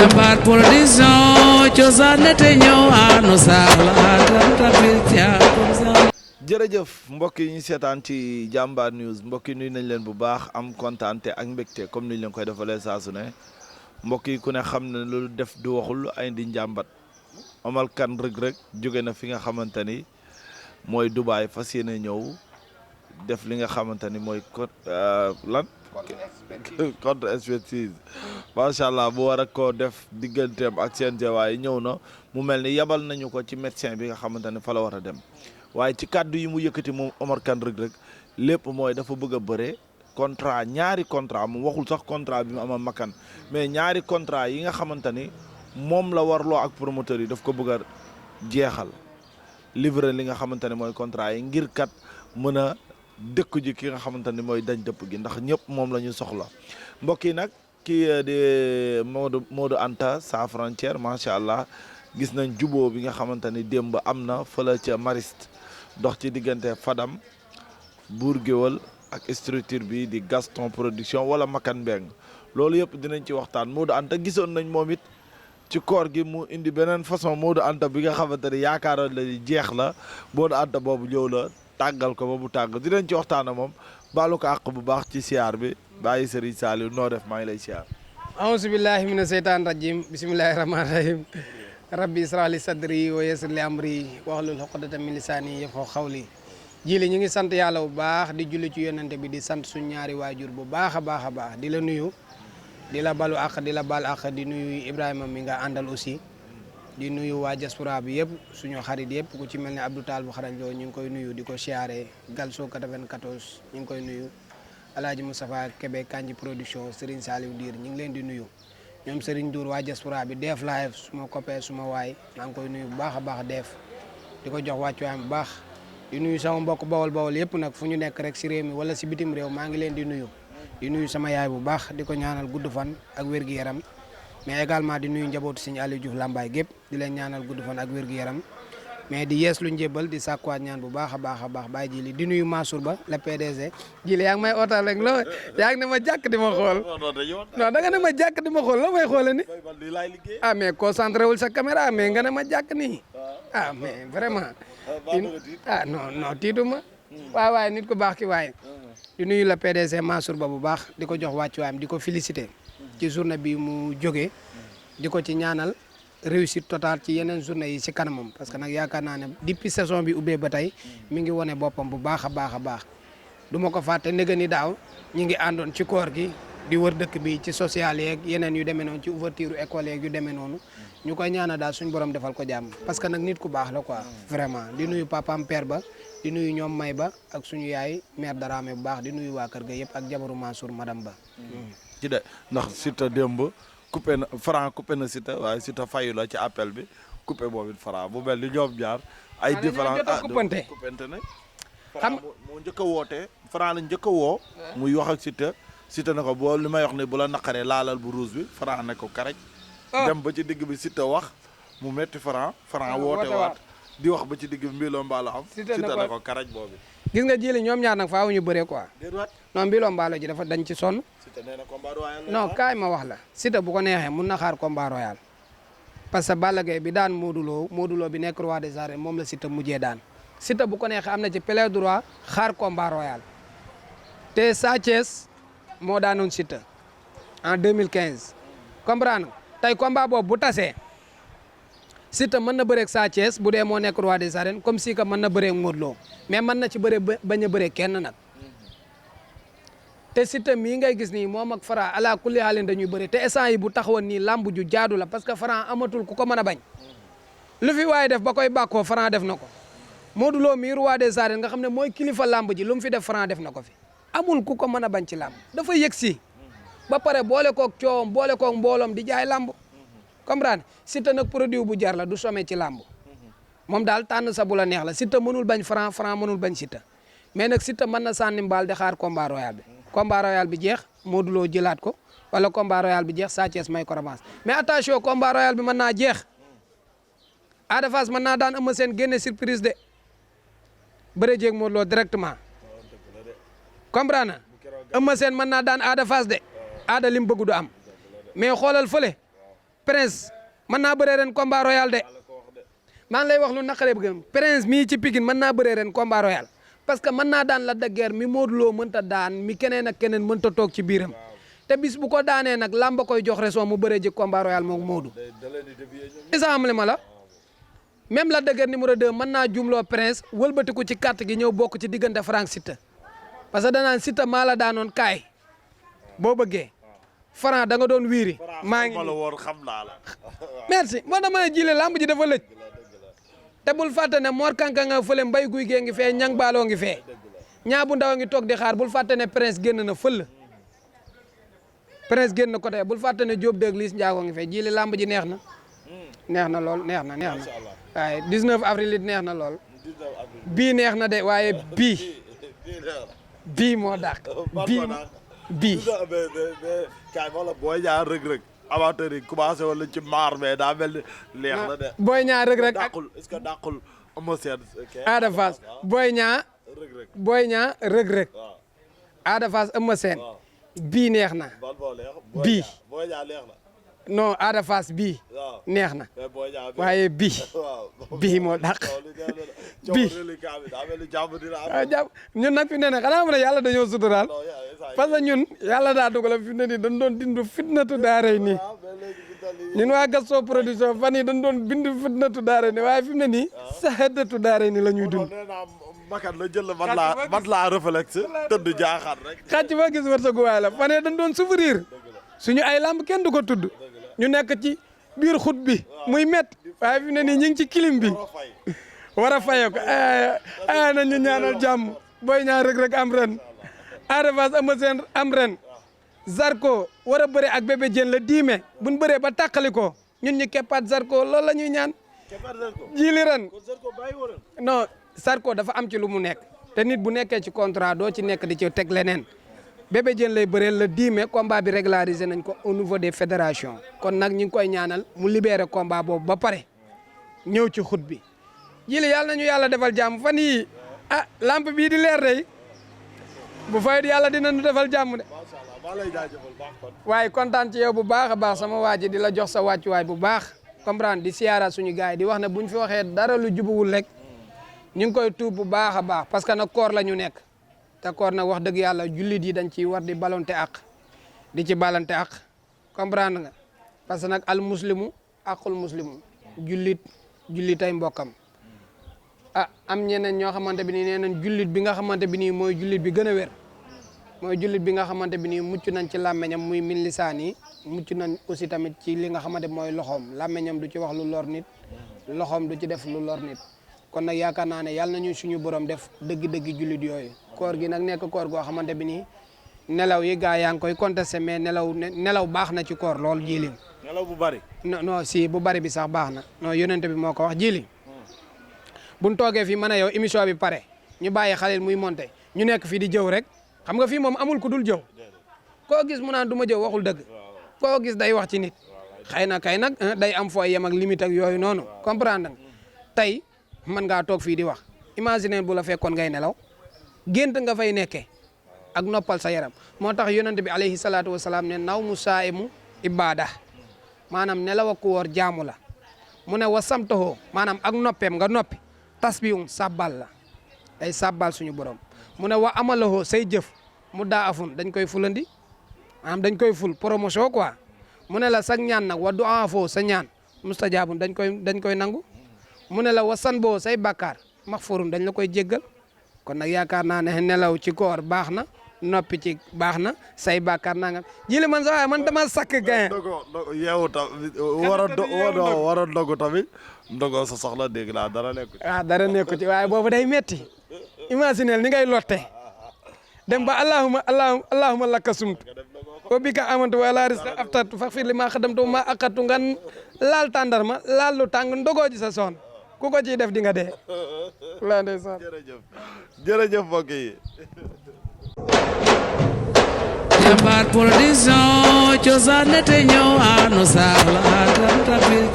Jambar production cosaan te ñëw ànd jërëjëf mbokk yi ñu seetaan ci Jambar News mbokk yi nuyu nañ leen bu baax am kontaante ak mbégte comme niñ leen koy defalee saa su ne mbokk yi ku ne xam ne lu def du waxul ay di njàmbat Omar Kane Reug Reug jóge na fi nga xamante ni mooy Dubaay fas yéene ñëw def li nga xamante ni mooy lan contre expertise macha allah bu war a koo def digganteem ak seen jawaay ñëw na mu mel ni yabal nañu ko ci médecin bi nga xamante ne fa la war a dem waaye ci kàddu yi mu yëkkati moom Omar Kane Reug Reug lépp mooy dafa bëgg a bëre contrat ñaari contrat moom waxul sax contrat bi mu am Makan mais ñaari contrat yi nga xamante ni moom la warloo ak promoteur yi daf ko bëgg a jeexal livrer li nga xamante ne mooy contrat yi ngir kat mën a dëkk ji ki nga xamante ni mooy dañ dëpp gi ndax ñëpp moom la ñu soxla mbokk yi nag kii di Modou Anta sans frontière macha allah gis nañ juboo bi nga xamante ni démb am na fële ca Mariste dox ci diggante Fadam Bour Guéweul ak structure bi di Gaston production wala Makan Mbeng loolu yëpp dinañ ci waxtaan Modou Anta gisoon nañ moom it ci koor gi mu indi beneen façon Modou Anta bi nga xamante ni yaakaaroon la jeex la Modou Anta boobu ñëw la tàggal ko ba mu tàgg dinañ ci waxtaan moom baalu ko àq bu baax ci siyaar bi bàyyi Serigne Saliou noo def maa ngi lay siyaar aouzu billahi mina seytaan rajim bismillahi rahmani rahim rabbi israh li sadri wa yassir li amri wahlul uqdatan min lisani yafqahu qawli jili ñu ngi sant yàlla bu baax di julli ci yonente bi di sant suñ ñaari waajur bu baax a baax di la nuyu di la balu àq di la bal àq di nuyu Ibrahima mi nga àndal aussi di nuyu waa diaspora bi yëpp suñu xarit yëpp ku ci mel ne Abdou Tall bu xarañ loo ñu ngi koy nuyu di ko siyaare Galso 94 ñu ngi koy nuyu Alaaji Moustapha Kébé Kanji production Serigne Saliou Dir ñu ngi leen di nuyu ñoom Serigne Dour waa diaspora bi Def Live suma copain suma waay maa ngi koy nuyu bu baax a baax Def di ko jox wàccuwaayam bu baax di nuyu sama mbokk bawol yëpp nag fu ñu nekk rek si réew mi wala si bitim réew maa ngi leen di nuyu sama yaay bu baax di ko ñaanal gudd fan ak wér-gu-yaram mais également di nuyu njabootu Serigne Aliou Diouf Lambaye gépp di leen ñaanal gudd fan ak wér-gu-yaram mais di yees lu njébal di sàkkuwaat ñaan bu baax a baax bàyyi jili di nuyu Mansour Ba le PDG jili yaa ngi may ootal rek loo yaa ngi ne ma jàkk di ma xool non da nga ne ma jàkk di ma xool la may xoole ni ah mais concentré wul sa caméra mais nga ne ma jàkk nii ah mais vraiment ah non tiituma waaye nit ku baax ki waaye di nuyu le PDG Mansour Ba bu baax di ko jox wàccuwaayam di ko féliciter ci journée bi mu jógee di ko ci ñaanal réussite totale ci yeneen journée yi ci kanamam parce que nag yaakaar naa ne depuis saison bi ubbee ba tey mi ngi wone boppam bu baax a baax du ma ko fàtte ndege ni daaw ñi ngi àndoon ci koor gi di wër dëkk bi ci social yeeg yeneen yu demee noonu ci ouverture école yeeg yu demee noonu ñu koy ñaanal daal suñu borom defal ko jàmm parce que nag nit ku baax la quoi vraiment di nuyu papaam père ba di nuyu ñoom may ba ak suñu yaay mère Darame bu baax di nuyu waa kër ga yëpp ak jabaru Mansour madame Ba ci de ndax Siteu démb coupé na Franc coupé na Siteu waaye Siteu fayu la ci appel bi coupé boobu Franc bu mel ni ñoom ñaar ay différence coupante nag xam moo njëkk a wootee Franc la njëkk a woo muy wax ak Siteu na ko boo li may wax ne bu la naqaree laalal bu rouge bi Franc ne ko karaj dem ba ci digg bi Siteu wax mu metti Franc woote waat di wax ba ci digg bi mbiloo mbaalo am Siteu na ko karaj boobu gis nga jili ñoom ñaar nag faaw ñu bëree quoi non mbiloo mbaalo ji dafa dañ ci sonn non kaay ma wax la Siteu bu ko neexee mun na xaar combat royal parce que Balla Gaye bi daan Modou Lo bi nekk roi des arènes moom la Siteu mujjee daan Siteu bu ko neexee am na ci plein droit xaar combat royal te Sa Thiès moo daanoon Siteu en 2015 comprendre tey combat boobu bu tasee Siteu mën na bëreeg Sa Thiès bu dee moo nekk roi des arènes comme si que mën na bëreeg Modou Lo mais mën na ci bëree bañ a bëree kenn nag te Siteu mii ngay gis nii moom ak Franc ala kulli haalin dañuy bëri te instant yi bu taxawoon nii lamb ju jaadu la parce que Franc amatul ku ko mën a bañ lu fi waaye def ba koy bàkkoo Franc def na ko Modou Lo mii roi des arènes nga xam ne mooy kilifa lamb ji lu mu fi def Franc def na ko fi amul ku ko mën a bañ ci lamb dafa yëg si ba pare boole koog coowam boole koog mbooloom di jaay lamb comprendre Siteu nag produit bu jar la du sommet ci lamb moom daal tànn sa bu la neex la Siteu mënul bañ Franc mënul bañ Siteu mais nag Siteu mën na sànni mbaal di xaar combat royal bi combat royal bi jeex Modou Lo jëlaat ko wala combat royal bi jeex Sa Thiès may ko revanche mais attention combat royal bi mën naa jeex Ada Fass mën naa daan Eumeu Sène génne surprise de bëre jeeg Modou Lo directement comprendre na Eumeu Sène mën naa daan Ada Fass de Ada lim bëgg du am mais xoolal fële Prince mën naa bëree ren combat royal de maa ngi lay wax lu naqaree bëgg Prince mii ci Pikine mën naa bëree ren combat royal parce que mën naa daan Lac de Guiers mi Modou Lo mënta daan mi keneen ak keneen mënta toog ci biiram te bis bu ko daanee nag lamba koy jox raison mu bëree ji combat royal moom Modou. exemple ma la même Lac de Guiers numéro 2 mën naa jumloo Prince wëlbatiku ci carte gi ñëw bokk ci diggante Franc Siteu parce que danaan Siteu maa la daanoon kaay boo bëggee Franc da nga doon wiiri maa ngi xam naa la merci moo dama ne jile lamb ji dafa lëj te bul fàtte ne Mor Kanka nga fële mbay guy gee ngi fee ñang baaloo ngi fee ñaa bu ndaw ngi toog di xaar bul fàtte ne Prince génn na fël Prince génn na côté bul fàtte ne Diop dëgg Liss Ndiago ngi fee jile lamb ji neex na lool neex na waaye 19 avril it neex na lool bii neex na de waaye bii moo dàq bii kaay wala Boy Niang Reug Reug amateur yi commencé wala ci maar mais daa mel ni leex na de Boy Niang Reug Reug dàqul est-ce que dàqul Eumeu Sène Ada Fass Boy Niang Reug Reug Ada Fass Eumeu Sène bii neex na bii Boy Niang leex na non Ada Fass bii neex na waaye bii moo dàq bii jàpp ñun nag fi ne ne xanaa mu ne yàlla dañoo suturaal parce que ñun yàlla daa dugal fi ne nii dañ doon dindu fitnatu daaray nii ñun waa Gaston production fan yi dañ doon bindu fitnatu daaray nii waaye fi mu ne nii sahadatu daaray nii la ñuy dund makat la jël mat laa réflexe tëdd jaaxaat rek xàcc fa gis wërsëgu waay la fan yi dañ doon souffrir suñu ay lamb kenn du ko tudd ñu nekk ci biir xut bi muy métti waaye fi mu ne nii ñu ngi ci clim bi war a fayoo ko nañ ñu ñaanal jàmm Boy Niang Reug Reug am ren Ada Fass Eumeu Sène am ren Zarko war a bëre ak Bébé Diène la 10 mai buñ bëree ba tàqali ko ñun ñu keppaat Zarko loolu la ñuy ñaan jiili ren non Zarko dafa am ci lu mu nekk te nit bu nekkee ci contrat doo ci nekk di ci teg leneen Bébé Diène lay bëreel le 10 mai combat bi régularisé nañ ko au niveau des fédérations kon nag ñu ngi koy ñaanal mu libéré combat boobu ba pare ñëw ci xut bi jili yàlla nañu yàlla defal jàmm fan yii lampe bii di leer day bu fayit yàlla dinañu defal jàmm de waaye kontaan ci yow bu baax a baax sama waa ji di la jox sa wàccuwaay bu baax comprendre di siyaara suñu gars yi di wax ne buñ fi waxee dara lu jubuwul rek ñu ngi koy tuub bu baax a baax parce que nag koor la ñu nekk te koor nag wax dëgg yàlla jullit yi dañ ciy war di balonte ak di ci balante ak comprendre nga parce que nag al muslimu aqul muslimu jullit ay mbokkam am ñeneen ñoo xamante bi nii nee nañ jullit bi nga xamante bi nii mooy jullit bi gën a wér mooy jullit bi nga xamante bi nii mucc nañ ci làmmeñam muy min lisaan yi mucc nañ aussi tamit ci li nga xamante mooy loxoom làmmeñam du ci wax lu lor nit loxoom du ci def lu lor nit kon nag yaakaar naa ne yàlla nañu suñu borom def dëgg-dëgg jullit yooyu koor gi nag nekk koor goo xamante bi nii nelaw yi gaa yaa ngi koy contesté mais nelaw baax na ci koor lool jili nelaw bu bari non si bu bari bi sax baax na non yonente bi moo ko wax jili buñ toogee fii mën a yow émission bi pare ñu bàyyi xalil muy monté ñu nekk fii di jëw rek xam nga fii moom amul ku dul jëw koo gis mu naan du ma jëw waxul dëgg koo gis day wax ci nit xëy na kay nag day am fooy yem ak limite ak yooyu noonu comprendre nga tey mën ngaa toog fii di wax imaginer bu la fekkoon ngay nelaw gént nga fay nekkee ak noppal sa yaram moo tax yonent bi alayhi salaatu wasalaam ne naw mu saa'imu ibaada maanaam nelaw ak ku woor jaamu la mu ne wa samtahoo maanaam ak noppeem nga noppi tasbihum sabbal la day sabbal suñu borom mu ne wa amalahoo say jëf mu daa afun dañ koy fulandi maanaam dañ koy ful promotion quoi mu ne la sag ñaan nag wa du'a foo sa ñaan mustajaabun dañ koy nangu mu ne la wa san boo say bàkkaar maxfurum dañ la koy jéggal kon nag yaakaar naa ne nelaw ci koor baax na noppi ci baax na say bàkkaar naa nga jili man sax man dama sakk gain yeewu tamit war a dogu tamit ndogo sa soxla dégg laa dara nekku ci dara nekku ci waaye boobu day metti imaginel ni ngay lotte dem ba allahumma laka sumtu wa bika amantu wa ala rizqika aftartu faghfir li ma xadamtu wa ma aqattu ngan laal tàndarma laal lu tàng ndogoo ji sa soon ku ko ciy def di nga dee la ndeysaan jërëjëf mbokk yi Jambar Production cosaan te ñëw ano sala tan tapil